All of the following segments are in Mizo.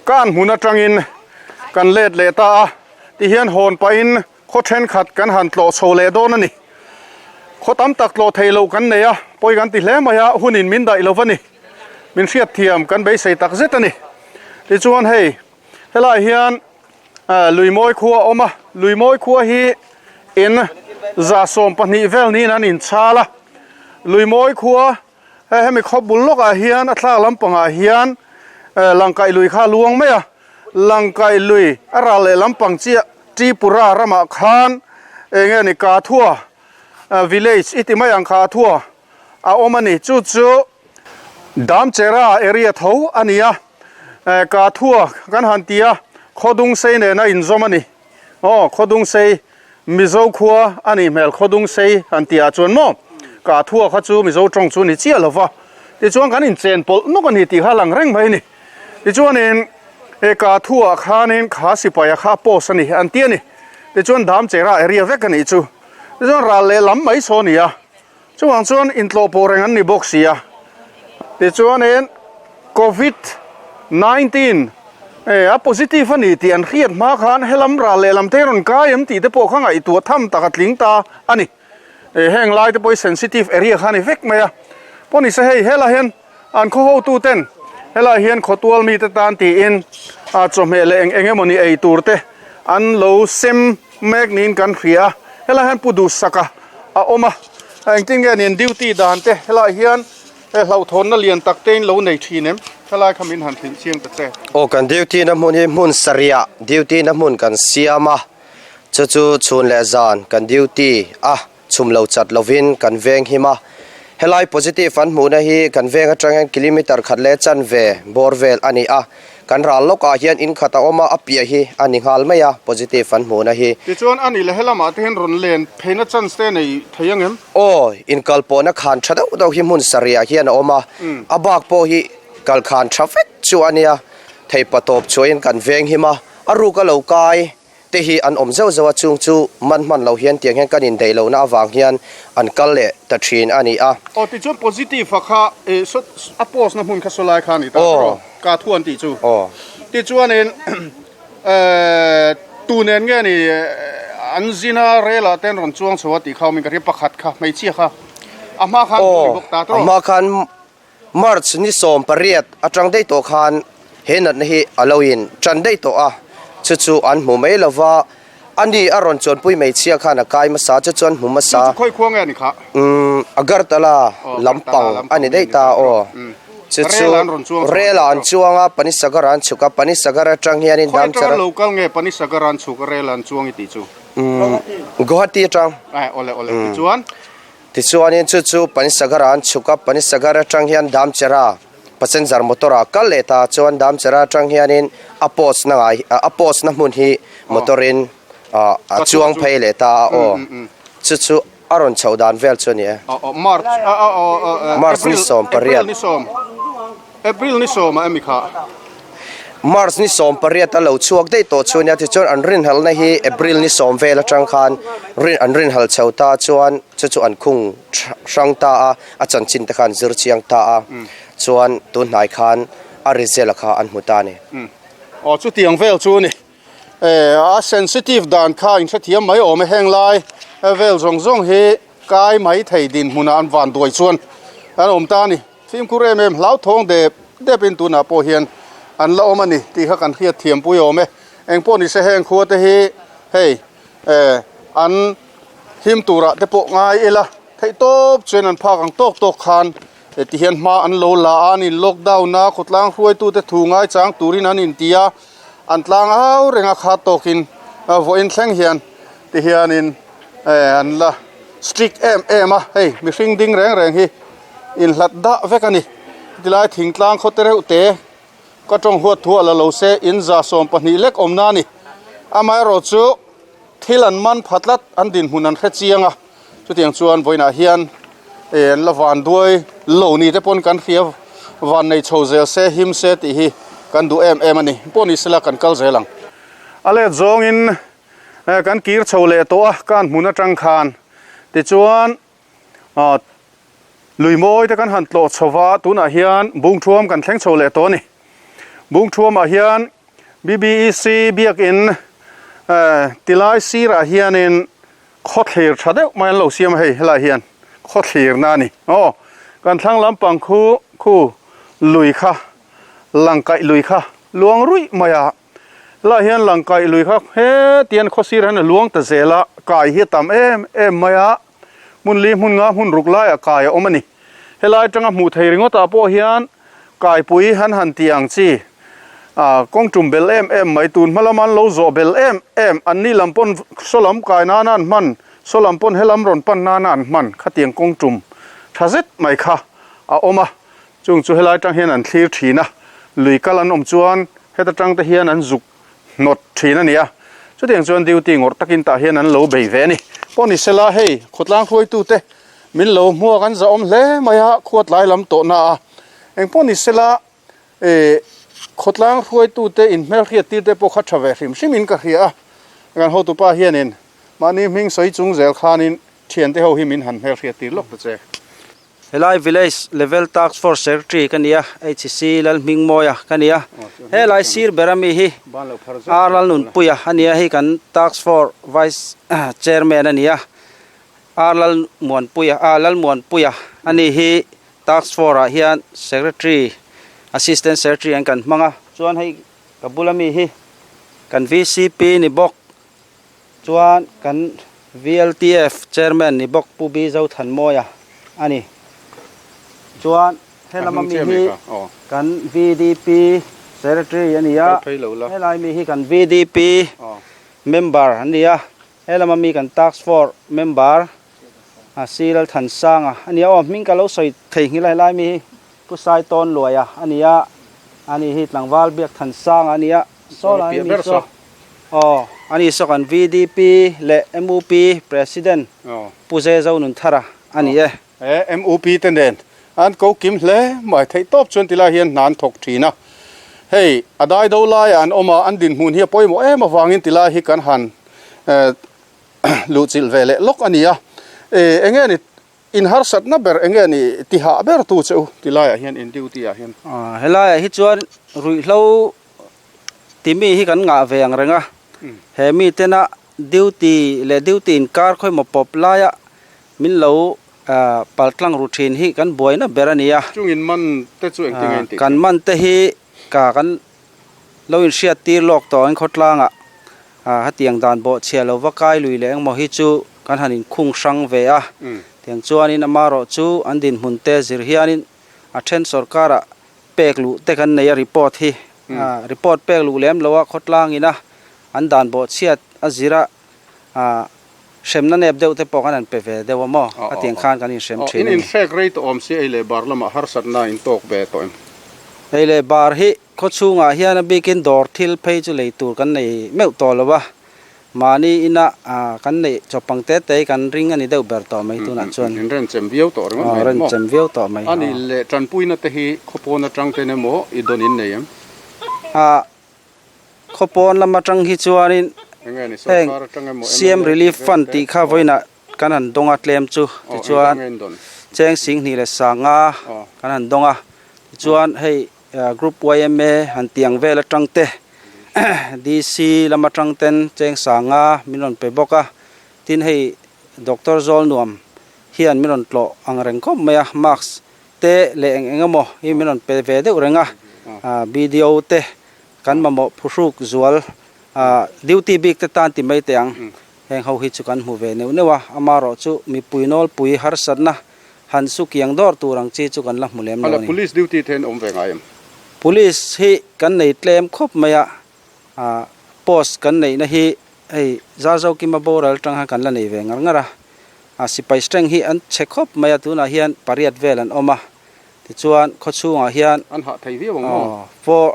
Kan hmun atangin kan let leh ta a, tihian hawn pahin khaw thenkhat kan han tlawh chho leh dawn a ni. Khaw tam tak tlawh thei loh kan nei a, pawi kan ti hle mai a, hunin min daih lo va ni. Min hriatthiam kan beisei tak zet a ni. Tichuan hei helaiah hian Luimawi khua a awm a, Luimawi khua hi in 12 vel niin an inchhal a, Luimawi khua Hei hemi khaw bul lawkah hian a thlak lampangah hian Langkaih lui kha a luang mai a, Langkaih lui a ral leh lampang chiah Tripura ramah khan eng nge ni Kathua village i ti mai ang Kathua a awm a ni. Chu chu Damchera area tho a ni a, Kathua kan han ti a, Khawdungsei nena inzawm a ni. Aw, Khawdungsei, Mizo khua a nih hmel Khawdungsei han tih ah chuan maw ka thua kha chu Mizo tawng chu ni chiah lo va, tichuan kan inchen pawlh nawk a ni tih kha a lang reng mai a ni. Tichuanin he ka thua ah khanin kha sipai a kha a post a ni an ti a ni. Tichuan Damchera area vek a nih chu. Tichuan ral leh lam mai saw a ni a. Chuvang chuan intlawh pawh reng an ni bawk si a. Tichuanin Covid 19 a positive a ni tih an hriat hma khan helam ral lehlam te rawn kai em tih te pawh kha ngaihtuah tham tak a tling ta a ni. Heng lai te pawh hi sensitive area kha a ni vek mai a. Pawh ni se hei helai hian An khaw hotu ten helai hian khawtual mite tan tiin a chawhmeh leh eng eng emawni ei tur te an lo sem mek niin kan hria a, helai hian Pu Duhsaka a awm a, engtin nge nin duty dan te helai hian he hlauhthawnna lian tak te in lo nei thin em? Helai kha min han hrilh chiang ta che. Aw kan duty na hmun hi hmun sarih ah duty na hmun kan siam a, chu chu chhun leh zan kan duty a. Chhum lo chat lovin kan veng him a, helai positive an hmuhna hi kan veng atang hian kilometer khat leh chanve bawr vel a ni a, kan ral lawkah hian in khat a awm a, a piah hi a ni nghal mai a positive an hmuhna hi. Tichuan a nih leh helamah te hian rawn len pheina chance te nei thei ang em? Aw, inkal pawhna khan tha deuh deuh hi hmun sarihah hian a awm a, a bak pawh hi kal khan tha vek chu a nia, theipa tawp chhuahin kan veng him a, a ruk a lo kai. te hi an awm zeuh zeuh a, chung chu man hman lo hian tiang hian kan indaih lohna avang hian an kal leh ta thin a ni a. Aw tichuan positive a kha eh saw a post na hmun kha saw lai kha a ni ta tawh ka thu an tih chu. Tichuanin eh tu nen nge ni an zina rel ah te an rawn chuang chho a tih kha awmin ka hria pakhat kha hmeichhia kha a hma khan hmu ni bawk ta tawh. Aw a hma khan March ni 18 atang daih tawh khan he natna hi a lo in tan daih tawh a, chu chu an hmu mai lo va, a ni a rawn chuanpui hmeichhia khan a kai hmasa, chu chu an hmu hmasa. Chu chu khawi khua nge a ni kha? Umm Agartala lampang a ni daih ta aw. Chu chu rel ah an chuang a, Panisagar ah an chhuk a, Panisagar atang hianin Khawi atanga lo kal nge Panisagar ah an chhuk a rel ah an chuang i tih chu? Umm Guwahati atang. Eh awle awle tichuan. Tichuanin chu chu Panisagara an chhuk a, Panisagar atang hian Damchera passenger motor ah kal leh ta chuan Damchera atang hianin a post na ngai a post na hmun hi motor in a chuang phei leh ta a aw chu chu a rawn chhoh dan vel chu a ni e. March ni 18. April ni 10 ah emi kha. March ni 18 a lo chhuak daih tawh chu nia tichuan an rinhalna hi April ni 10 vel atang khan rin an rinhal chho ta chuan chu chu an khung hrang ta a, a chanchin te kha an zir chiang ta a, chuan tun hnai khan a result kha an hmu ta a ni. Aw chutiang vel chu a ni. A sensitive dan kha inhrethiam mai awm e heng lai vel zawng zawng hi kai mai thei dinhmunah an van duai chuan an awm ta a ni. Fimkhur em em hlauthawng dep dep in tunah pawh hian an la awm a ni tih kha kan hriat thiam pui awm e. Eng pawh ni se heng khua te hi hei eh an him turah te pawh ngai ila theih tawp chuan an phak ang tawk tawk khan ti hian hma an lo la a, an in lockdown a, khawtlang hruaitute thu ngaichang turin an inti a, an tlang au reng a kha tawkin vawiin thleng hian ti hianin eh an la strict em em a, hei mihring ding reng reng hi. Inhlat dah vek a ni. Tilai thingtlang khaw te reuh te ka tawng huat thu a la lo se in 12 lek awmna a ni. Amaherawh chu thil an man pha tlat an dinhmun an hre chiang a, chutiang chuan vawiinah hian eh an la van duai lo ni te pawn kan hria van nei chho zel se him se tih hi kan duh em em a ni. Pawh ni sela kan kal zel ang. A let zawngin kan kir chho leh tawh a kan hmun atang khan tichuan Aw lui mawi te kan han tlawh chho va tunah hian Bungthuam kan thleng chho leh tawh a ni. Bungthuamah hian. BBEC biakin tilai sirah hianin khawthlir tha deuh mai an lo siam a hei helaiah hian khawthlirna a ni aw kan thlang lampang khu khu lui kha langkaih lui kha luang ruih mai a helaiah hian langkaih lui kha hetian khawsir hian a luang ta zel a kai hi a tam em em mai a hmun li hmun nga hmun ruk laiah kai a awm a ni. Helai atanga hmuh thei ringawtah pawh hian kaipui han han tih ang chi ah kawng tum bel em em mai tun hma lama an lo zawh bel em em an ni lam pawn saw lam kai nana an hman saw lam pawn helam rawn pan nana an hman khatiang kawng tum tha zet mai kha a awm a chung chu helai atang hian an thlir thin a lui kal an awm chuan heta tang te hian an zuk hnawt thin a ni a chutiang chuan duty ngawrh takin tah hian an lo bei ve a ni pawh ni sela hei khawtlang hruaitute min lo hmuak an zahawm hle mai a khuatlai lam tawh na a engpawh ni sela eh khawtlang hruaitute inhmelhriat tir te pawh kha tha ve hrim hrim in ka hria a kan hotupa hianin mahni hming sawi chung zel khanin thiante ho hi min han hmelhriat tir lawk ta che. Helai Village Level Task Force Secretary ka ni a, HC Lalhmingmawia ka ni a. Helai sir ber ami hi R Lalnunpuia a ni a, hei kan Task Force Vice Chairman a ni a. R Lalmuanpuia ah Lalmuanpuia a ni hi Task Force ah hian Secretary, Assistant Secretary an kan hmang a. Chuan hei ka bula mi hi kan VCP ni bawk. Chuan kan VLTF Chairman ni bawk Pu B Zothanmawia a ni. Chuan helam ami hi kan VDP Secretary a ni a, helai mi hi kan VDP member an ni a, helam ami kan Task Force member C Lalthansanga a ni a, aw hming ka lo sawi thei nghilh a helai mi hi Pu Saitawnluaia a ni a, ani hi tlangval Biakthansanga a ni a, saw lai mi saw aw ani saw kan VDP leh MUP President Pu Zezo Nunthara a ni e. He MUP te nen an ko kim hle mai theih tawp chuan tilai hian hna an thawk thin a, hei a dai do laiah an awm a, an dinhmun hi a pawimawh em avangin tilai hi kan han luhchilh ve leh lawk a ni a, enge ni In harsatna ber eng nge ni tihah ber tu che u ti laiah hian in duty ah hian? Helaiah hi chuan ruihhlo ti mi hi kan ngah ve ang reng a, he mi tena duty leh duty inkar khawimaw pawp laia min lo paltlang ru thin hi kan buaina ber a ni a. Chung in man te chu engtin nge in tih Kan man te hi ka kan lo inhriat tir lawk tawh ang khawtlangah hetiang dan bawhchhia lo va kai lui leh engmaw hi chu kan han inkhung hrang ve a, tiang chuanin amarawh chu an dinhmun te zir hianin a then sorkarah pek luh te kan nei a report hi report pek luh lem lo a khawtlangin a an dan bawhchhiat a zira hremna nep deuh te pawh kan han pe ve deuh a maw hetiang khan kan inhrem thin a ni. In inhrek rei tawh awm si ei leh bar lamah harsatna in tawk ve tawh em? Ei leh bar hi Khaw chhungah hian a bikin dawr thil phei chu lei tur kan nei meuh tawh lo a, mahni ina kan neih chawpang te te hi kan ring a ni deuh ber tawh mai tunah chuan. In renchem viau tawh ringawt mai ni maw? Renchem viau tawh mai. A nih leh tanpuina te hi khawpawn atang ten emaw i dawn in nei em? Khawpawn lam atang hi chuanin heng CM Relief Fund tih kha vawiinah Kan han dawng a tlem chu tichuan cheng singhnih leh sanga kan han dawng a tichuan hei group yma han tih ang vel atang te DC lam atang ten cheng sanga min rawn pe bawk a tin hei doctor Zawlnuam hian min rawn tlawh ang reng khawp mai a mask te leh eng eng emaw hi min rawn pe ve deuh reng a BDO te kan mamawh phuhruk zual duty bik te tan ti mai teh ang. Heng ho hi chu kan hmu ve neuh neuh a, amarawh chu mipui nawlpui harsatna han su kiang dawr tur ang chi chu kan la hmu lem lo a ni. Police duty te an awm ve ngai em? Police hi kan nei tlem khawp mai a, post kan neihna hi hei Zarzokima boral atang khan kan la nei ve ngar ngar a, sipai strength hi an chhe khawp mai a, tunah hian pariat vel an awm a, Tichuan khawchhungah hian An hah thei viau ang maw? Four,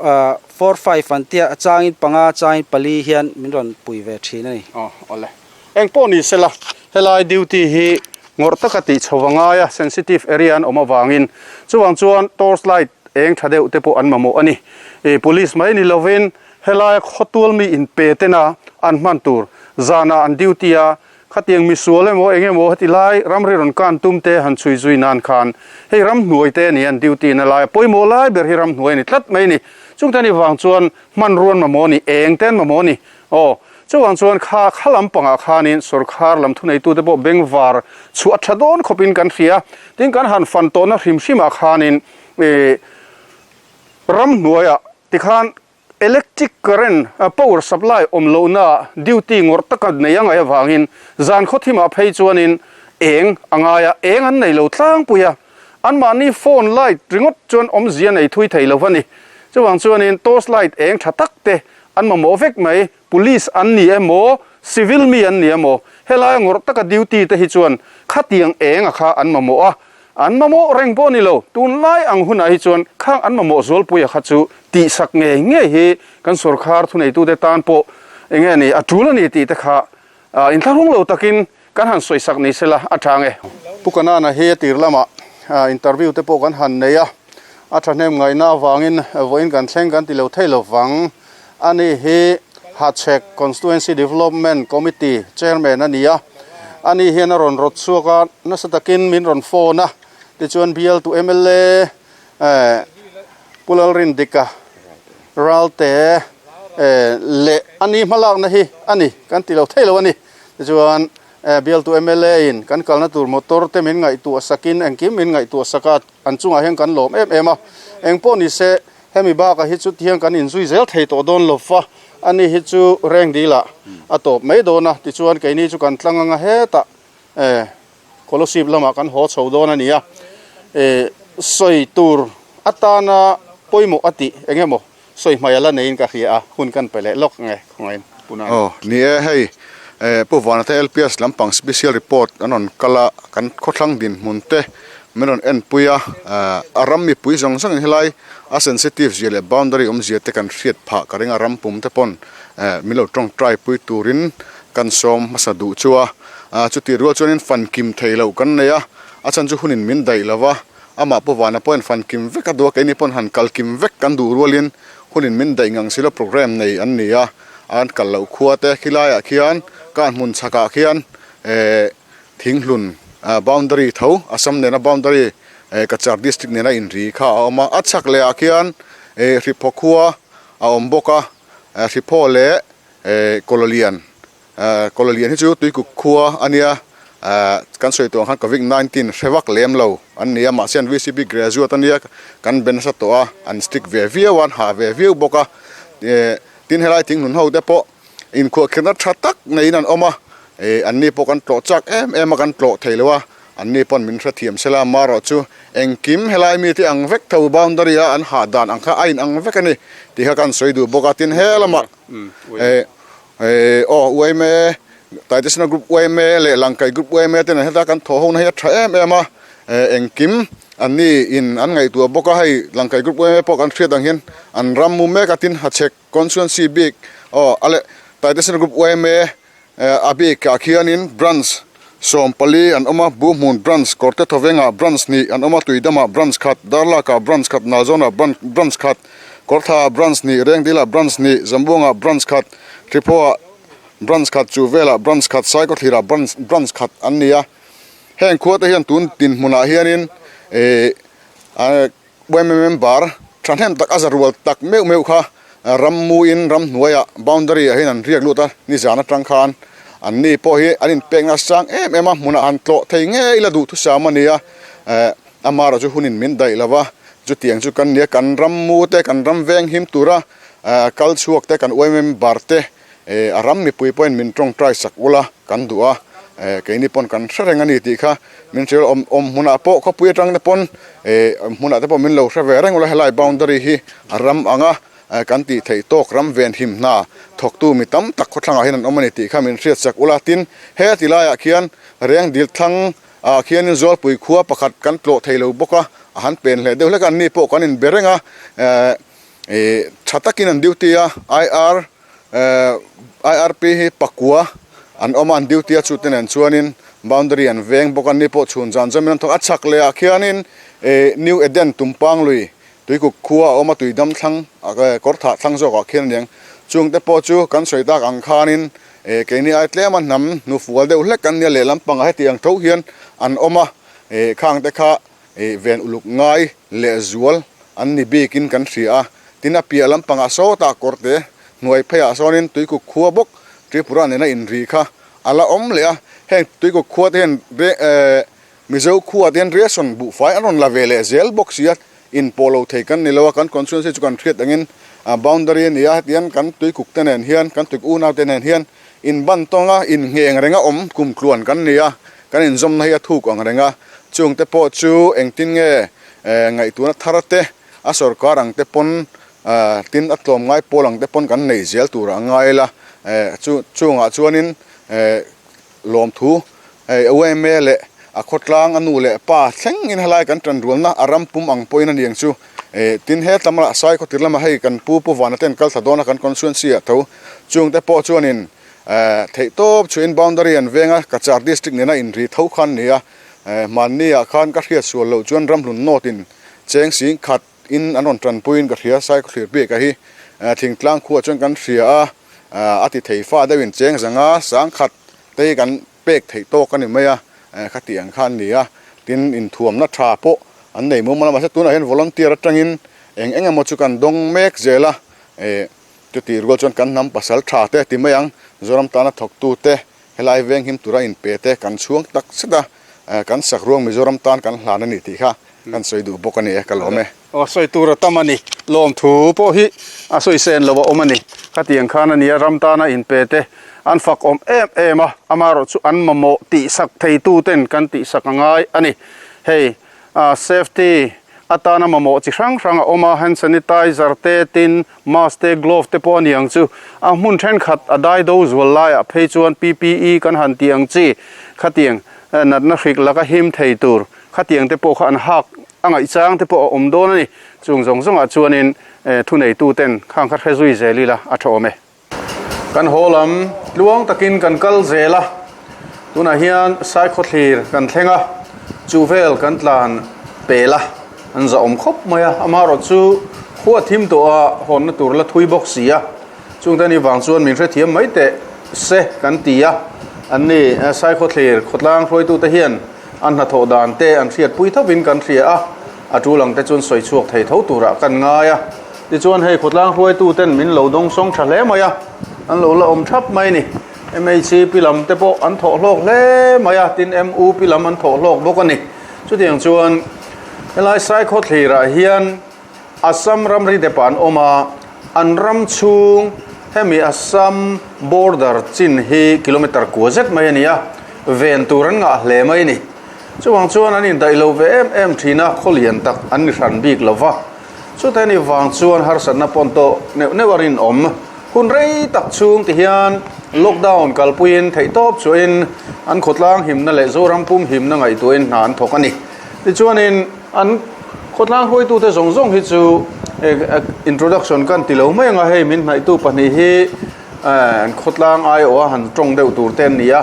four five an tia, a changin panga, a changin pali hian min rawn pui ve thin a ni. Aw, awle. Eng pawh ni sela, helai duty hi ngawrh taka tih chho va ngai a, sensitive area an awm avangin. Chuvang chuan torch light eng tha deuh te pawh an mamawh a ni. Police mai ni lovin helaia khawtual mi inpe tena an hman tur zanah an duty a, Khatiang misual emaw eng emaw heti lai ramri rawn kan tum te han chhui zui nan khan hei ramhnuai te a ni an duty na lai a pawimawh lai ber hi ramhnuai a ni tlat mai a ni. Chungte ni vang chuan hmanrua an mamawh a ni, eng te an mamawh a ni. Aw, chuvang chuan kha kha lampangah khanin sorkar lam thuneitute pawh bengvar chhuah tha dawn khawpin kan hria. Tin, kan han fan tawhna hrim hrimah khanin ih ramhnuaiah tikhan electric current power supply awm lohna duty ngawrh taka nei a ngaih avangin zan khawthimah phei chuanin eng a ngai a, eng an nei lo tlangpui a. Anmahni phone light ringawt chuan awmzia nei thui thei lo va ni. Chuvang chuanin torch light eng tha tak te an mamawh vek mai, police an ni emaw, civil mi an ni emaw, helaia ngawrh taka duty te hi chuan khatiang eng a kha an mamawh a, an mamawh reng pawh a ni lo. Tunlai ang hunah hi chuan khang an mamawh zualpuia kha chu tihsak ngei ngei hi kan sorkar thuneitute tan pawh enge ni a tul a ni tih te kha Inthlahrung lo takin kan han sawisak ni sela a tha nge. Pu Kanana hi a tir lamah interview te pawh kan han nei a, a thahnem ngaihna avangin vawiin kan thleng kan ti lo thei lo vang. Ani hi Hachhek Constituency Development Committee Chairman a ni a, ani hian a rawn rawt chhuak a, nasa takin min rawn phone a, tichuan bialtu mla Pu Lalrindika Ralte leh a ni hmalakna hi a ni kan ti lo thei lo a ni. Tichuan bialtu mla in kan kalna tur motor te min ngaihtuah sakin engkim min ngaihtuah sak a, an chungah hian kan lawm em em a. Engpawh ni se hemi bakah hi chu tihian kan inzui zel thei tawh dawn lo va, a ni hi chu reng dilah a tawp mai dawn a. Tichuan keini chu kan tlang anga hetah Kolosip lamah kan haw chho dawn a ni a, sawi tur atana pawimawh a tih eng emaw sawi hmai a la neiin ka hria a, hun kan pe leh lawk nge khawngain Puna. Aw ni e, hei Pu Vanate LPS lampang special report an rawn kal a, kan khawthlang dinhmun te min rawn enpui a, a ram mipui zawng zawngin helai a sensitive zia leh boundary awmzia te kan hriat phah ka ring a, ram pum te pawn min lo tawngtai pui turin kan sawm hmasa duh chu a. Chutih rual chuanin fan kim thei loh kan nei a, a chhan chu hunin min daih lo va, amah pawh vana pawhin fan kim vek a duh a, keini pawn han kal kim vek kan duh rualin hunin min daih ngang silo program nei an ni a, an kal loh khua te khilaiah khian kan hmun chhakah khian eh thinghlun boundary tho Assam nena boundary eh Cachar district nena inri kha a awm a, a chhak lehah khian eh Hriphaw khua a awm bawk a, Hriphaw leh eh Kawlalian Kawlalian hi chu Tuikuk khua a nia, kan sawi tawh ang khan Covid 19 hre vak lem lo an ni a, mahse an VCP graduate a nia, kan be nasa tawh a, an strict ve viau a, an hah ve viau bawk a, tin helai thinghnun ho te pawh inkhuahkhirhna tha tak neiin an awm a, an ni pawh kan tlawh chak em em a, kan tlawh thei lo a, an ni pawn min hrethiam sela, amaherawh chu engkim helai mite ang vek tho boundary a an hah dan ang kha a inang vek a ni tih kha kan sawi duh bawk a, tin helamah. Aw UMA, Taitesena Group UMA leh Langkai Group UMA te nen heta kan thawh hona hi a tha em em a, engkim an ni in an ngaihtuah bawk a, hei Langkai Group UMA pawh kan hriat ang hian an ram mu mek a, tin Hachhek Constituency bik aw a leh Taitesena Group UMA a bik ah khianin Branch 14 an awm a, Buhhmun Branch, Kawrte Thawvengah Branch hnih an awm a, Tuidamah Branch khat, Darlakah Branch khat, Nalzawnah Branch khat, Kawrthaah Branch hnih, Rengdilah Branch hnih, Zambuangah Branch khat, Hriphaw-ah Branch khat, Chuhvelah Branch khat, Saikawthlirah Branch khat an ni a. Heng khuate hian tun dinhmunah hianin ih Yma member thahnem tak a za rual tak meuh meuh kha rammuin ramhnuaiah boundary ah hian an riak lut a, nizan atang khan an ni pawh hi an inpekna sang em em a, hmunah han tlawh thei ngei la duhthusam a ni a, eh amaherawh chu hunin min daih lo va, chutiang chu kan nia kan rammu te kan ram veng him tura eh kal chhuak te kan yma member te Eh a ram mipui pawhin min tawngtai sak ula kan duh a, eh keini pawn kan hre reng a ni tih kha min hrilh awm awm hmunah pawh khawpui atang te pawn eh hmunah te pawh min lo hre ve reng ula helai boundary hi a ram ang a, eh kan tih theih tawk ram ven him hna thawktu mi tam tak khawthlangah hian an awm a ni tih kha min hriat sak ula tin he ti laiah khian reng dil thlang ah khianin Zawlpui khua pakhat kan tlawh thei lo bawk a, a han pen hleh deuh hlek a, anni pawh kan inbe reng a, eh eh tha takin an duty a IR. IRP hi pakua an awm a, an duty a chute nen chuanin boundary an veng bawk a, ni pawh chhun zan zawmin an thawk a, chhak leh ah khianin New Eden Tumpang lui tuikuk khua a awm a, tui dam thlang kawr thah thlang zawk ah khian a niang, chung te pawh chu kan sawi tak ang khanin keini ai tlema hnam hnufual deuh hlek an nia lehlam pangah heti ang tho hian an awm a, khang te kha ven uluk ngai lehzual an ni bikin kan hria a. Tin a piah lampangah sawtah kawrte hnuai pheiah sawnin tuikuk khua bawk Tripura nena inri kha a la awm leh a. Heng tuikuk khua te hian Mizo khua te hian ration buhfai an rawn la ve leh zel bawk si a, inpawh lo thei kan ni lo a, kan constituency chu kan hriat angin boundary a ni a, hetiang kan tuikuk te nen hian kan tuikuk unau te nen hian inban tawnga inngheng renga awm kumtluan kan ni a, kan inzawmna hi a thuk ang reng a, chungte pawh chu engtin nge ngaihtuahna thar te a sorkar ang te pawn tin a tlawm ngai pawl ang te pawn kan nei zel tur a ngai la, chu chungah chuanin Lawmthu, YMA leh a khawtlang a nu leh pa thlengin helai kan tanrualna a ram pum ang pawhin a ni ang chu. Tin he tlamah Sai khawtir lamah hei kan pu Pu Vana ten kal thla dawn a kan constituency ah tho. Chungte pawh chuanin theihtawp chhuahin boundary an veng a, Cachar district nena inri tho khan ni a. Hmanni ah khan ka hriat sual loh chuan Ramhlun North in cheng sing khat in an rawn tanpuiin ka hria Sai khawthlir bik a hi thingtlang khuah chuan kan hria a. A ti thei fa deuhin cheng zanga sangkhat te hi kan pek theih tawk a ni mai a, khati ang kha an ni a, tin inthuamna tha pawh an nei mumal a, mahse tunah hian volunteer atangin eng eng emaw chu kan dawng mek zel a, chutih rual chuan kan hnam pasal tha te ti mai ang, Zoram tana thawktu te, helai veng him tura inpe te kan chhuang tak zet a, kan sakruang Mizoram tan kan hlan a ni tih kha kan sawi duh bawk a ni e, ka lawm e. Aw sawi tur a tam a ni. Lawmthu pawh hi a sawi sen lo a awm a ni. Khatiang khan a nia ram tana inpe te an fak awm em em a, amaherawh chu an mamawh tihsak theitu ten kan tihsak a ngai a ni. Hei safety atana mamawh chi hrang hrang a awm a, hand sanitizer te, tin mask te, glove te pawh a ni ang chu. A hmun thenkhat a dai do zual laiah phei chuan PPE kan han tih ang chi khatiang natna hrik laka him thei tur khatiang te pawh kha an hak A ngaihchang te pawh a awm dawn a ni. Chung zawng zawngah chuanin thuneitu ten khang kha hre zui zel ila a tha awm e. Kan haw lam tluang takin kan kal zel a, tunah hian Saikhawthlir kan thleng a, chu vel kan tlan pel a, an za awm khawp mai a, amaherawh chu khua thim tawh a hawnna tur la thui bawk si a, chungte ni vang chuan min hrethiam mai teh se kan ti a, an ni Saikhawthlir khawtlang hruaitute hian A hnathawh dan te an hriatpui thovin kan hria a, a tul ang te chuan sawi chhuak thei tho turah kan ngai a. Tichuan hei khawtlang hruaitu ten min lo dawng sawng tha hle mai a, an lo la awm thap mai ni. MHP lam te pawh an thawh hlawk hle mai a, tin MUP lam an thawh hlawk bawk a ni. Chutiang chuan helai Saikhawthlirah hian Assam ramri depah an awm a, an ram chhung hemi Assam border chin hi kilometer kua zet mai a ni a, ven tur an ngah hle mai a ni. Chuvang chuan an indaih lo ve em em thin a, khaw lian tak an ni hran bik lo va. Chutah ni vang chuan harsatna pawn tawh neuh neuh a rinawm. Hun rei tak chhung ti hian lockdown kalpuiin theihtawp chuahin an khawtlang himna leh Zoram pum himna ngaihtuahin hna an thawk a ni. Tichuanin an khawtlang hruaitute zawng zawng hi chu introduction kan ti lo mai ang a, hei min hnaihtu pahnih hi an khawtlang aiawha han tawng deuh tur te an ni a.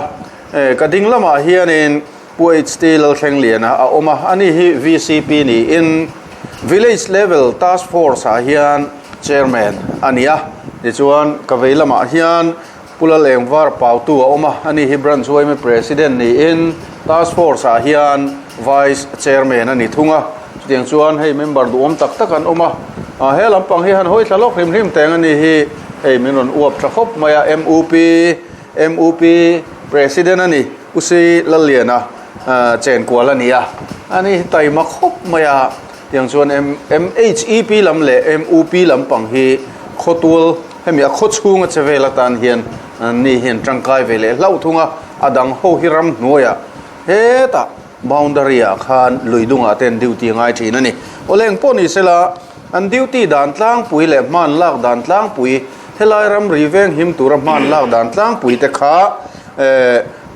Ka ding lamah hianin Pu HT Lalthlengliana a awm a, ani hi VCP niin Village Level Task Force ah hian Chairman a ni a. Tichuan ka vei lamah hian Pu Lalengvar Pautu a awm a, ani hi Branch yma President niin Task Force ah hian Vice Chairman a ni thung a. Chutiang chuan hei member duhawm tak tak an awm a, he lampang hi han hawi thla lawk hrim hrim teng a ni hi hei min rawn uap tha khawp mai a, MUP MUP President a ni, Pu Si Lalliana chenkual a ni a, ani hi taima khawp mai a. Tiang chuan MHEP lam leh MUP lampang hi khawtual hemi a khaw chhunga che vel atan hian ni hian tangkai ve leh hlauh thung a, a dang ho hi ram hnuaiah hetah boundary ah khan lui dungah te an duty a ngai thin a ni. Awle eng pawh ni sela an duty dan tlangpui leh hman lak dan tlangpui helai ramri veng him tura hman lak dan tlangpui te kha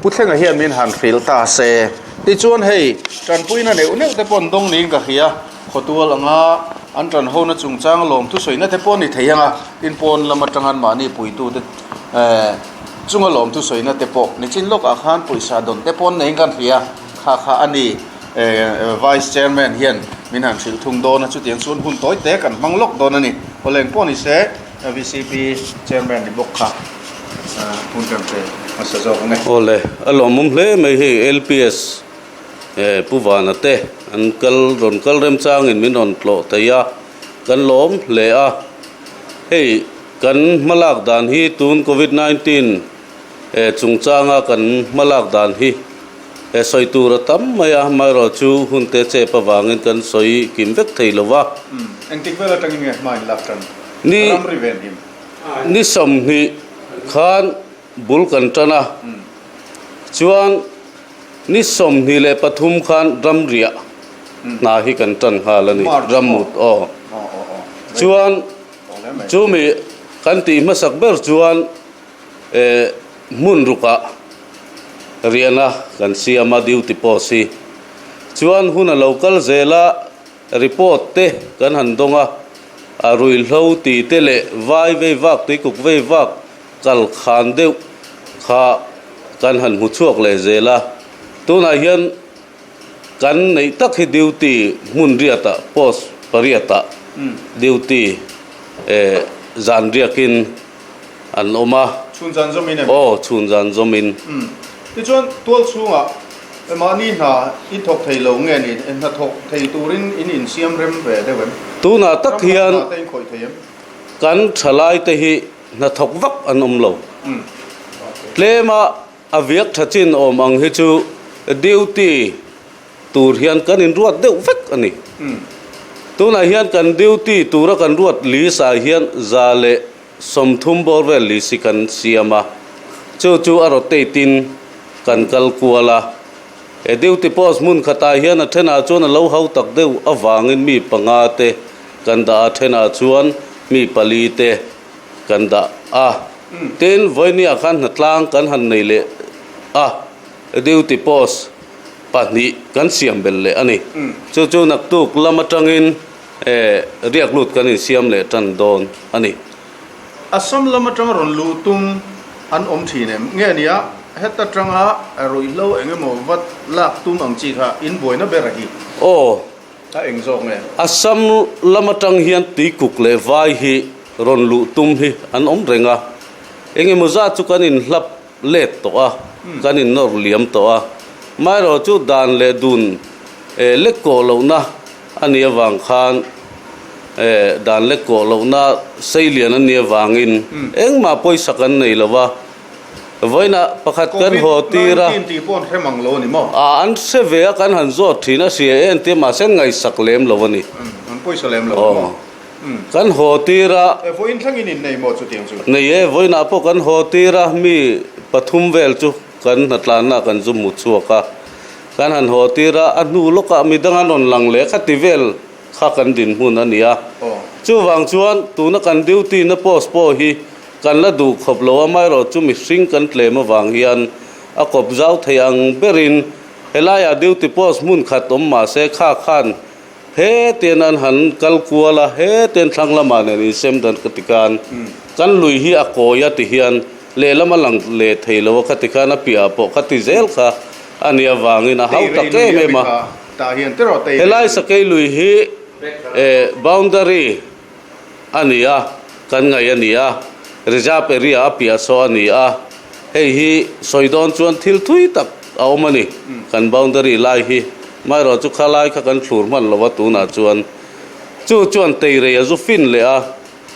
Pu Thlenga hian min han hrilh ta se. Tichuan hei, tanpuina neuh neuh te pawh an dawng niin ka hria. Khawtual anga an tan hona chungchang lawm thusawina te pawh a ni thei ang a, tin pawn lam atanga an mahni puitute chunga lawm thusawina te pawh nichin lawkah khan pawisa dawn te pawh an neiin kan hria. Kha kha a ni Vice Chairman hian min han hrilh thung dawn a, chutiang chuan hun tawi te kan hmang lawk dawn a ni. Awleng pawh ni se. VCP Chairman ni bawk kha hun kan pe hmasa zawk ang e. Awle, a lawmawm hle mai hei LPS Pu Vana te an kal rawn kal remchangin min rawn tlawh thei a, kan lawm hle a. Hei kan hmalak dan hi tun Covid 19 chungchanga kan hmalak dan hi sawi tur a tam mai a, amaherawhchu hun te chep avangin kan sawi kim vek thei lo va. Engtik vel atangin nge hma in lak tan ramri ven him? Ni 20 khan bul kan tan a, chuan ni 23 khan ramriah hna hi kan tan nghal a ni, rammut aw. Chuan chumi kan tih hmasak ber chuan hmun rukah riahna kan siam a duty post hi. Chuan hun a lo kal zel a, report te kan han dawng a, a ruihhlo ti te leh vai vei vak tuikuk vei vak kal khan deuh kha kan han hmu chhuak leh zel a. Tunah hian kan neih tak hi duty hmun riatah post pariatah duty zan riakin an awm a. Chhun zan zawmin em? Aw, chhun zan zawmin. Umm. Tichuan, tual chhungah mahni hna i thawk thei lo nge ni? Hna thawk thei turin in insiam rem ve deuh em? Tunah tak hian Ram hna te in khawih thei em? kan thalaite hi hna thawk vak an awm lo. Tlema a viak tha chin awm ang hi chu duty tur hian kan inruat deuh vek a ni. Tunah hian kan duty tura kan ruat list ah hian 130 bawr vel list hi kan siam a, chu chu a rotate in kan kal kual a. He duty post hmun khatah hian a thenah chuan a lo hau tak deuh avangin mi panga te kan dah a, thenah chuan mi pali te kan dah a. Tin, vawinia khan hnatlang kan han nei leh a, duty post pahnih kan siam belh leh a ni. Chu chu naktuk lam atangin riak lut kan insiam leh tan dawn a ni. Assam lam atanga rawn luh tum an awm thin em? Nge nia, heta tanga ruihhlo eng emaw vat lak tum ang chi kha in buaina ber a hi. Aw. A eng zawk nge? Assam lam atang hian tuikuk leh vai hi rawn luh tum hi an awm reng a. Eng emaw zat chu kan inhlap let tawh a, kan innawr liam tawh a. Maherawh chu dan leh dun lek kawh lohna a nih avang khan dan lek kawh lohna seilian a nih avangin engmah pawisa kan nei lo va. Vawiinah pakhat kan haw tir a. Covid 19 tih pawh an hre mang lo a ni maw? An hre ve a, kan han zawt thin a, hria e an ti a, mahse an ngaihsak lem lo a ni. An pawisa lem lo a ni maw? Kan haw tir a. Vawiin thlengin in nei maw chutiang chu? Nei e, vawiinah pawh kan haw tir a, mi pathum vel chu kan hnatlanna kan zu hmu chhuak a. Kan han haw tir a, a hnu lawkah midang an rawn lang leh khati vel kha kan dinhmun a ni a. Chuvang chuan tuna kan duty na post pawh hi kan la duh khawp lo a, amaherawh chu mihring kan tlem avang hian a kawp zau thei ang berin helaiah duty post hmun khat awm mahse kha khan Hetian an han kal kual a, hetian thlang lamah nen insem dan ka ti khan, kan lui hi a kawi a ti hian lehlam a lang leh thei lo a kha ti khan a piahah pawh kha ti zel kha a nih avangin a hau tak em em a. Helai Sakei lui hi boundary a ni a, kan ngaih a ni a, reserve area a piah saw a ni a, hei hi sawi dawn chuan thil thui tak a awm a ni, kan boundary lai hi, maherawh chu kha lai kha kan thlur hman lo a tunah chuan chu chuan teirei a zu fin leh a,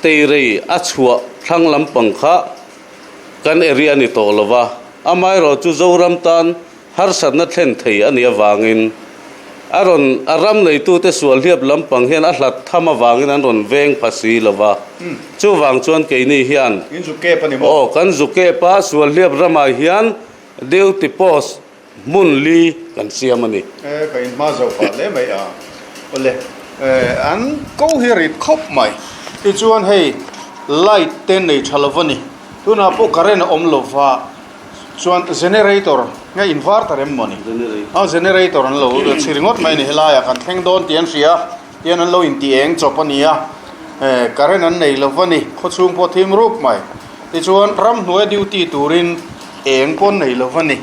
teirei a chhuah thlang lampang kha kan area a ni tawh lo va, amaherawh chu Zoram tan Harsatna thlen thei a nih avangin a rawn a ram neitute sualhliap lampang hian a hlat tham avangin an rawn veng pha si lo va. Chuvang chuan keini hian In zu kep a ni maw? Aw, kan zu kep a, sualhliap ramah hian duty post hmun li kan siam a ni. E, ka inhma zo pah hle mai a. Awle, e, an ko hi rit khawp mai. Tichuan hei light te nei tha lo va ni. Tunah pawh current a awm lo va. Chuan generator nge inverter em mawni? A generator an lo chhi ringawt mai a ni helaiah kan thleng dawn tih an hria tian an lo inti eng chawp a ni a eh current an nei lo va ni khawchhung pawh thim rup mai tichuan ramhnuai duty turin eng pawh an nei lo va ni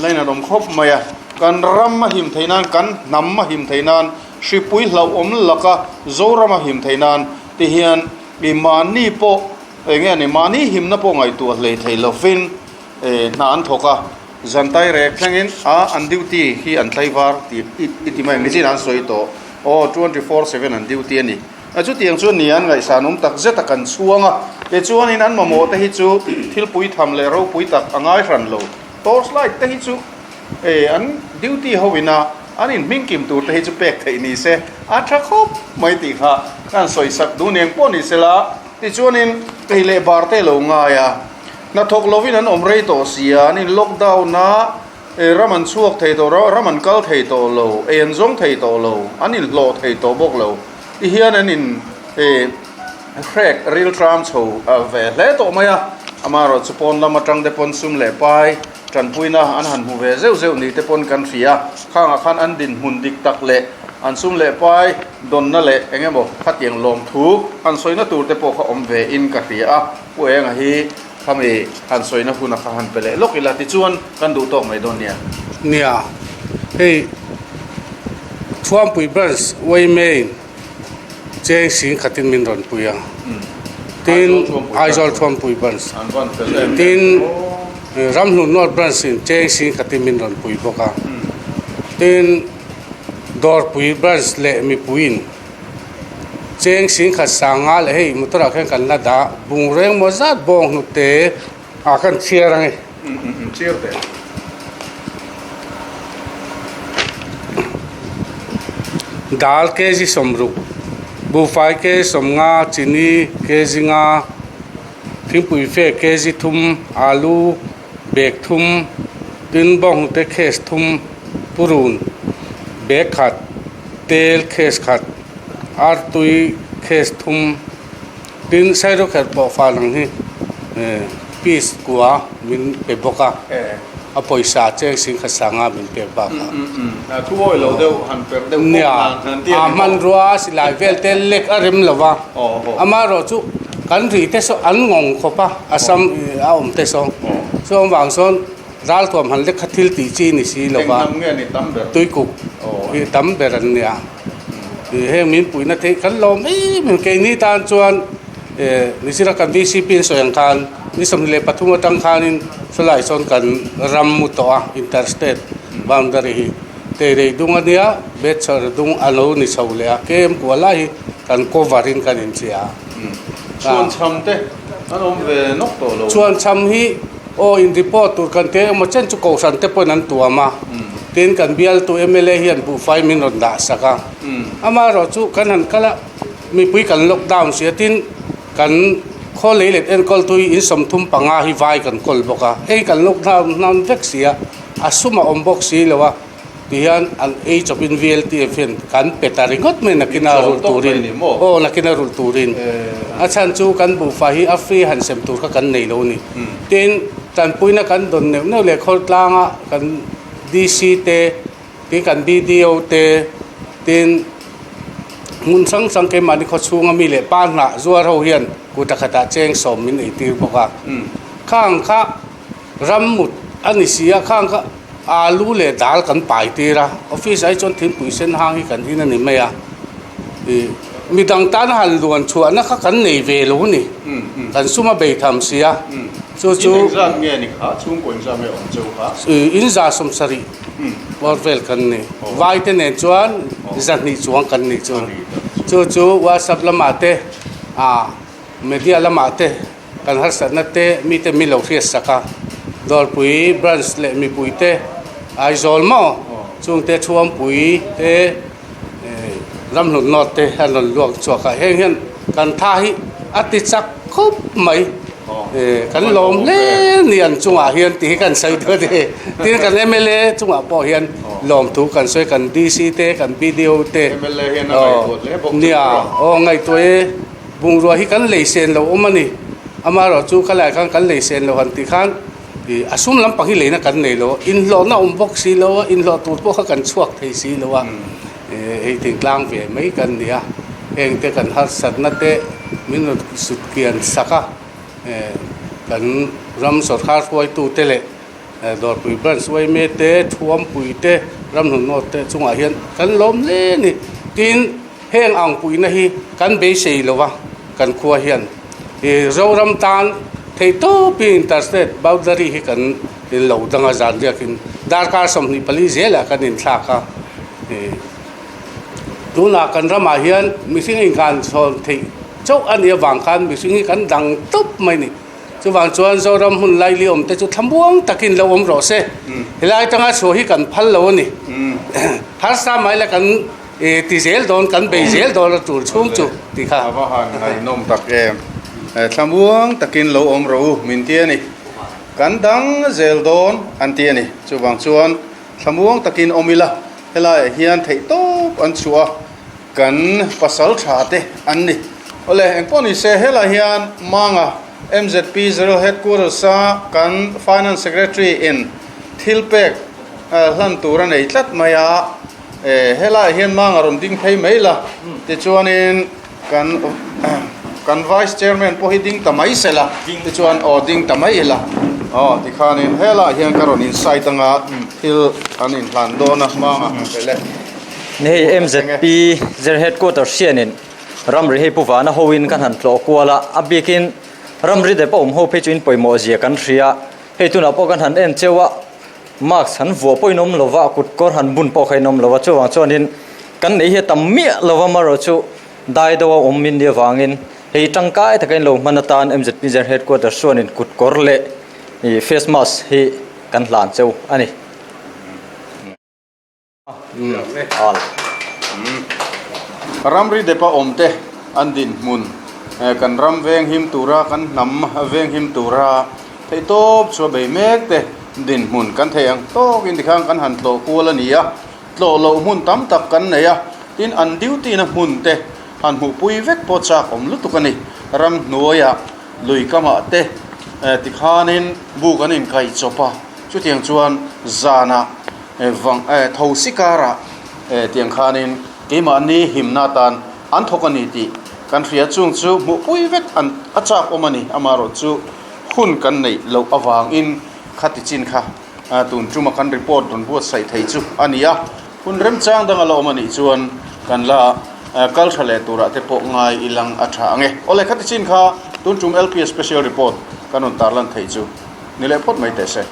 line an awm khawp mai a kan ram a him theih nan kan hnam a him theih nan hripui hlauhawm laka Zoram a him theih nan ti hian ih mahni pawh Eng nge ni, mahni himna pawh ngaihtuah hlei thei lovin hna an thawk a, zantai rek thlengin a an duty hi an tlaivar tih i ti mai ang, nichin an sawi tawh, aw 24/7 an duty a ni. A chutiang chuan ni an ngaihsan awm tak zet a kan chhuang a, tichuanin an mamawh te hi chu thil pui tham leh ropui tak a ngai hran lo. Torch light te hi chu e an duty ho ina an inhmingkim tur te hi chu pek theih ni se a tha khawp mai tih kha kan sawi sak duh nen pawh ni sela tichuanin ei leh bar te lo ngai a, hnathawk lovin an awm rei tawh sia, an in lockdown a. Ram an chhuak thei tawh ro, ram an kal thei tawh lo, ei an zawng thei tawh lo, an inhlawh thei tawh bawk lo. Ti hian an in hrek riltram chho ve hle tawh mai a. Amaherawh chu pawn lam atang te pawn sum leh pai tanpuina an han hmu ve zeuh zeuh ni te pawn kan hria. Khangah khan an dinhmun dik tak leh an sum leh pai dawnna leh eng emaw khatiang lawmthu han sawina tur te pawh kha awm ve in ka hria a. Pu Enga hi. Khami han sawina huna kha han pe leh lawk ila tichuan kan duh tawk mai dawn nia. Nia, hei Thuampui Branch Waymain cheng sing khatin min rawn pui a, tin Aizawl Thuampui Branch, tin Ramhlun North Branch in cheng sing khatin min rawn pui bawk a, tin Dawrpui Branch leh mipuiin Cheng singkhat sanga leh hei motor ah khian kan la dah bung reng maw zat bawng hnute ah khan chhiar ang e. Chhiar teh. Dal kg 60, buhfai kg 50, chini kg nga, thingpui fe kg thum, alu bag thum, tin bawng hnute case thum, purun bag khat. Tel case khat, artui case thum, tin Sairawkherh pawh fal ang hi piece kua min pe bawk a, a pawisa cheng sing khat sanga min pek bak a. Nia, a hmanrua silai vel te lek a rem lo va, amaherawh chu kan ri te saw an ngawng khawp a, a sam a awm te saw, chuan vang sawn Ralthuam han lekha thil tih chi ni si lova tuikuk hi tam ber an nia. Heng min puihna theih kan lawm em em. Keini tan chuan Nizira kan VCP an sawi ang khan ni 23 atang khanin sawlai sawn kan ram mu tawh a, interstate boundary hi Teirei dung a nia, Betchar dung a lo ni chho leh a, KM kua lai hi kan cover in kan inchhia a. Chhuanchham te an awm ve nawk tawh lo. Chhuanchham hi. Aw in report tur kan tia emaw chen chu kohhran te pawhin an tuam a, tin kan bialtu mla hian buhfai min rawn dah sak a, amaherawh chu kan han kal a, mipui kan lockdown si a, tin kan khaw lei let enkawl tu hi in 35 hi vai kan kawl bawk a, hei kan lockdown hnan vek si a, a sum a awm bawk si lo a. Tihian an ei chawpin VLTF hian kan pe ta ringawt mai nakina rulh turin aw nakina rulh turin a chhan chu kan buhfai hi a free han sem tur kha kan nei lo a ni. Tin, tanpuina kan dawn neuh neuh leh khawltlanga kan DC te, tin kan BDO te, tin hmun hrang hrang keimahni khawchhunga mi leh pa hnah zuar ho hian kut a khatah cheng sawm min eitir bawk a. Khang kha Ram mut a ni si a, khang kha alu leh dal kan pai tir a, office ah hi chuan thingpui sen hang hi kan in a ni mai a, ih midang tan han luan chhuahna kha kan nei ve lo a ni, kan sum a bei tham si a, chu chu. In engzat nge ni kha, chhungkaw engzat nge awm cheu kha? Ih in 170 bawr vel kan ni, vai te nen chuan 200 chuang kan nih chu, chu chu whatsapp lamah te ah media lamah te. Kan harsatna te mite mi lo hriat sak a, Dawrpui branch leh mipui te Aizawl maw chungte Chhuampui te Ramhlun North te an rawn luak chhuak a, heng hian kan tha hi a ti chak khawp mai, kan lawm hle ni an chungah hian tih hi kan sawi duh a ni. Tin kan mla chungah pawh hian lawmthu kan sawi kan DC te kan BDO te nia aw ngaihtuah e. Bungrua hi kan lei sen lo awm a ni. Amaherawh chu khalaiah khan kan lei sen lo han tih khan ih a sum lampang hi leina kan nei lo a, inhlawhna awm bawk si lo a, inhlawh tur pawh kha kan chhuak thei si lo a, ih hei thingtlang ve mai kan ni a, heng te kan harsatna te min rawn sut kian sak a, eh kan ram sawrkar hruaitute leh Dawrpui Branch Uaime te, Thuampui te, Ramhlun North te chungah hian kan lawm hle a ni. Tin, heng ang puihna hi kan beisei lo va, kan khua hian ih Zoram tan theih tawpin interstate boundary hi kan lo dang a, zan riakin darkar 24 zelah kan inthlak a. Ih. Tunah kan ramah hian mihring inkan chhawn theih chauh a nih avang khan mihring hi kan dang tawp mai a ni. Chuvang chuan Zoram hmun laili awm te chu thlamuang takin lo awm rawh se. Helai atanga chhuah hi kan phal lo a ni. Harsa mai la kan ti zel dawn, kan bei zel dawn a tur chhung chu ti kha. A va han ngaihnawm tak em. Thlamuang takin lo awm rawh u min ti a ni. Kan dang zel dawn an ti a ni. Chuvang chuan thlamuang takin awm ila helaiah hian theihtawp an chhuah a. Kan pasal tha te an ni. Awle, engpawh ni se, helai hian Manga MZP General Headquarters a kan Finance Secretary in thil pek hlan tur a nei tlat mai a, helaiah hian Manga rawn ding phei mai la, tichuanin kan kan Vice Chairman pawh hi ding ta mai se la, tichuan aw ding ta mai ila, aw tikhanin helaiah hian ka rawn insight anga thil an inhlan dawn a Manga le. Ni hei MZP Zir Headquarters hianin ramri hei Pu Vana hoin kan han tlawh kual a, a bikin ramri dep a awm ho phei chu in pawimawh zia kan hria. Hei tunah pawh kan han en cheu a, mask han vuah pawh in awm lo va, kut kawr han bun pawh kha in awm lo va, chuvang chuanin kan nei hi a tam miah lo va, amaherawhchu chu dai deuh a awm in nih avangin hei tangkai taka in lo hman atan MZP Zir Headquarters chuanin kut kawr leh face mask hi kan hlan cheu a ni. Ramri depa awmte an dinhmun kan ram venghim tura kan hnam venghim tura theihtawp chu a bei mek te dinhmun kan thei ang tawkin tikhan kan han tlawh kual a ni a, tlawh loh hmun tam tak kan nei a, tin an duty na hmun te han hmuhpui vek pawh chak awm lutuk a ni. Ramhnuaiah lui kamah te tikhanin buk an inkaih chawp a, chutiang chuan zanah Vang eh thosi karah eh tiang khanin keimahni himna atan an thawk a ni tih kan hria chung chu hmuhpui vek an a chak awm a ni. Amaherawh chu hun kan neih loh avangin khati chin kha tun tuma kan report rawn buatsaih thei chu a ni a. Hun remchang dang a la awm a nih chuan kan la kal tha leh turah te pawh ngai i lang a tha ang e. Awle khati chin kha tun tum LPS special report kan rawn tarlan theih chu ni leh phawt mai teh se.